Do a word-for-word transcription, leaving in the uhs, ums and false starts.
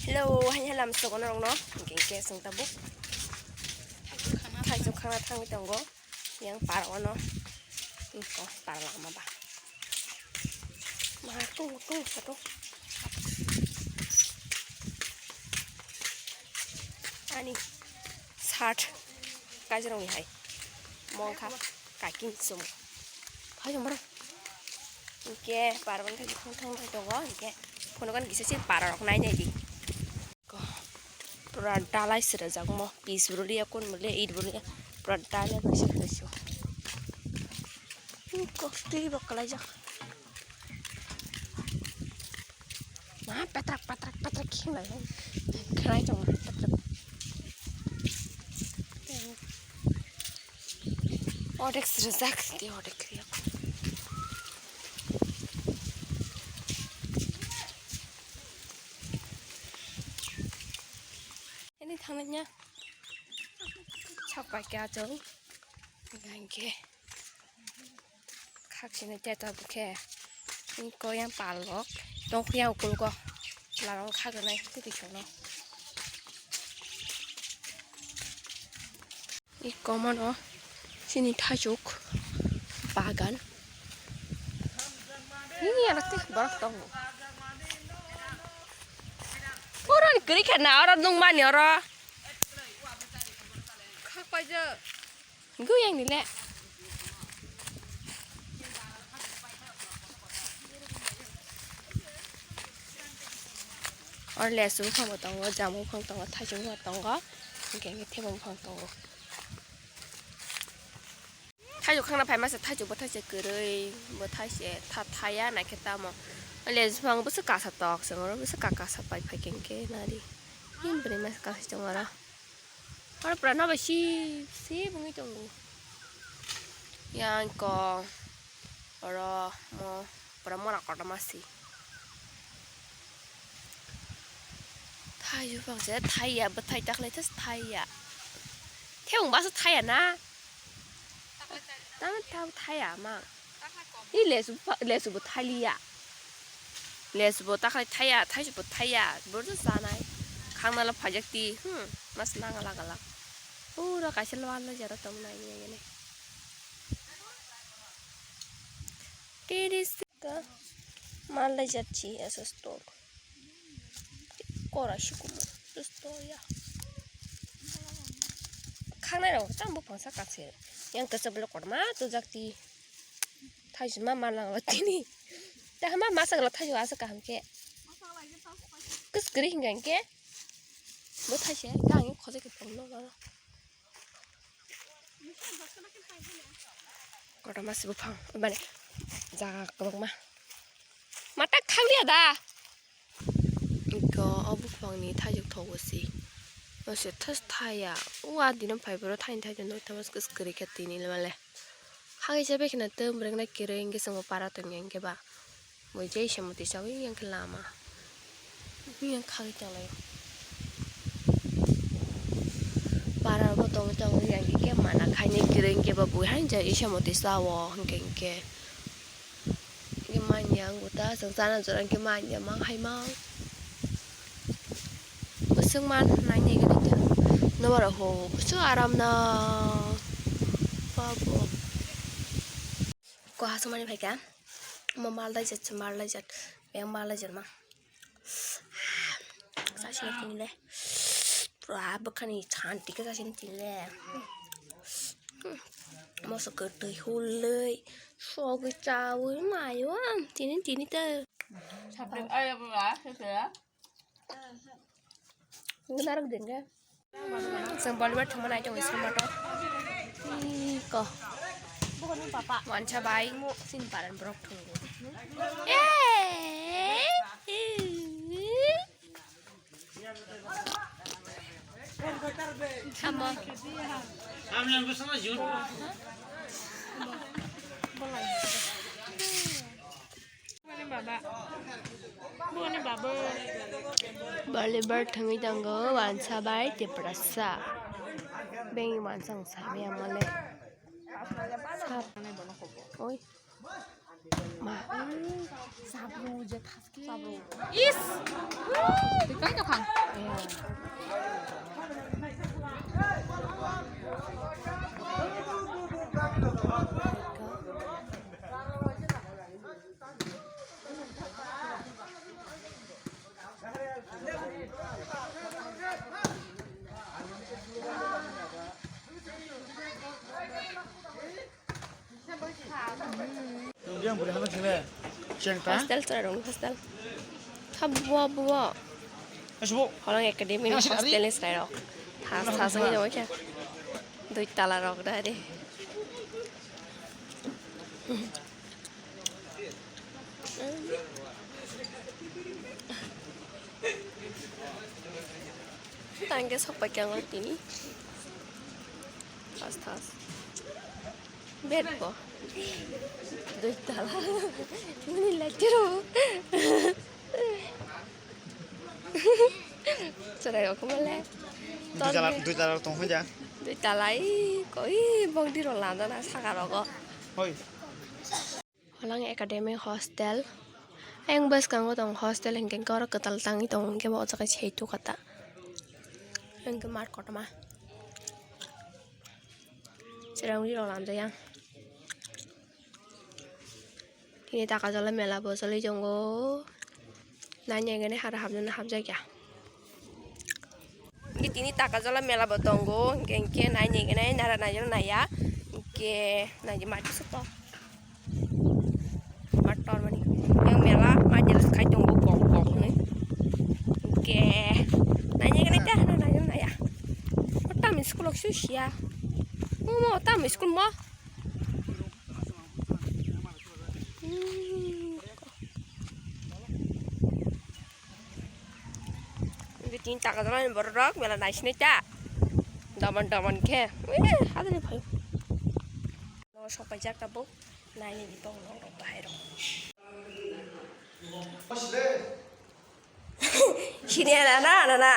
Hello, hai hai lam sogo norokno. Hingke hingke chwng tabuk. Thaichuk khana thangwi tongo. Yang park ono. Hingko park lama ba. Ma tung tung tung. Ani shirt kajrong hai. Mongkha kaking sum. Hai mara. Hingke park thang thang tongo. Hingke phone kan kisa se park rok nai nai di. Pura dalai se rwjakmo, pis bo liya, kun bo liya, it bo liya, pura dalai bai se rwjakmo. Ko twi bo kwlaijak. Ma petrak petrak petrak khinglai. Khlai tongo petrak. Ordek se rwjak, tei ordek kwrwi. Ini thangnai nya. Sapai khe achung. Hingke. Khaksini teta bukhe. Hingko yang palok. Tongkhu yang ukulgo. Larong khagnai titi chono. Iko mano chini thaichuk bagan. Ini anak teh borok tongo. Oro ni kwrwi khe na, oro nung mani oro. Khak paijak. Guyang ni le. Oro lesu buphang bo tongo, jamu buphang tongo, thaichuk buphang tongo, hingke hingke thebo buphang tongo. Thaichuk khangna phai masa thaichuk bo thaise kwrwi, bo thaise tha thaya naikhe tamo. Lesu buphang bwswk kasa tok se oro bwswk ka kasa pai phai khe hingke nari. Him bwrwi masa kasa tongo oro. Oro pura no bai si si bwngwi tongo. Yang ko oro mo pura mora kotorma si. Thai buphang se thaiya, bwthai takhwlai tha thaiya. Thebung basa thaiya na? Tamo tamo thaiya ma. I lesu pha-, lesu bo thailiya. Lesu bo takhwlai thaiya, thaisu bo thaiya. Borok sanai. Khangna la phaijak ti. Hmm, mas nang ala gala. Pura kaisa lwal jara tong nai nai nai. Tiri sika mal lai jat chi aso store. Kora sikumo store ya. Khanai rok tam buphang saka se. Yang kasa bela korma to jak ti. Thaisu ma mal lang tini. Ta ma masa gala thaisu asa kaham ke. Kus kri hinga ke. Bo thaise ta ang khojak ke tong no. Kotorma se buphang, mane jaga kwbangma. Mata khangya da. Iko o buphangni thaichuk thogo se. O se thas thaya. O a dino phai boro thaini thaichuk no thamas kwrwi khe tini le male. Khagwi se bekhna tei bwrwknai kwrwi hwnkhe chwngbo para tongya hwnkhe ba. Bo jai se mwtwi chaui yang khe lama. Yang khagwi tonglaio. Para bo tong tong yang khe mana khaini kwrwi hwnkhe ba bui hai jai se mwtwi chao hwnkhe hwnkhe. Hwnkhe manya ang guta chwng chana jora hwnkhe manya mang hai mang. Bwswk man nai nai gani tei. Nobora ho bwswk aram na. Babo. Ko hasumani phaikha. Mo mal dai jat, mal dai jat. Yang mal dai jat ma. Sasini tini le. Pura bwkhani chanti khe sasini tini le. Moso kwtwi hulwi. Sogwi chawi mayo. Tini tini te. Narok denge. Chwng Bollywood thwngma nai tongo Ismail Motor. Iko. Wansa bai mo sin paran borok thwngo. Eh. Amo. Boni baba. Boni baba. Bali bar thangwi tango wansa bai tiprasa. Beng wansa ang sabi amale. Sap. Oi. Ma. Sabru je thaske. Sabru. Is. Tikai to khang. Hostel chwrairokni hostel. Kha buo buo. Holong Academy ni hostel ni chwrairok. Thas thas wngwi tongwi khe. Dui tala rok da re. Tangke sok pai khe ang tini. Thas thas. Bed bo. Dui tala. Muni lecture o. Chwrai rok mole. Dui tala, dui tala rok tong hoi ja. Dui tala i koi bongdi rok landa na saka rogo. Hoi. Holang Academy hostel. Ayang bwskango tong hostel hinkhe oro kwtal tangwi tongo hinkhe bo o jaga se tukha ta. Hinkhe mat kotorma. Chwrairok rok lamjak yang. Tini Takajala mela bo choli tongo. Naina hwnkhe hara hapjana hapjak ya. Tini Takajala mela bo tongo. Hinkhe, hinkhe naina hwnkhe nara naijak naiya. Hinkhe naijak mati se to. Mator mani. Yang mela majel khai tongo kok kok hinwi. Hinkhe naina hwnkhe naijak naiya. Tamo school o susia. Mo, mo, tamo school mo. Hmm. Tini Takajala ni borok rok mela naisinai ta. Doman doman khe. Eh, hadani phaio. No sok paijak tabuk. Naini di tong no rok bahai rok. Sini na na na na.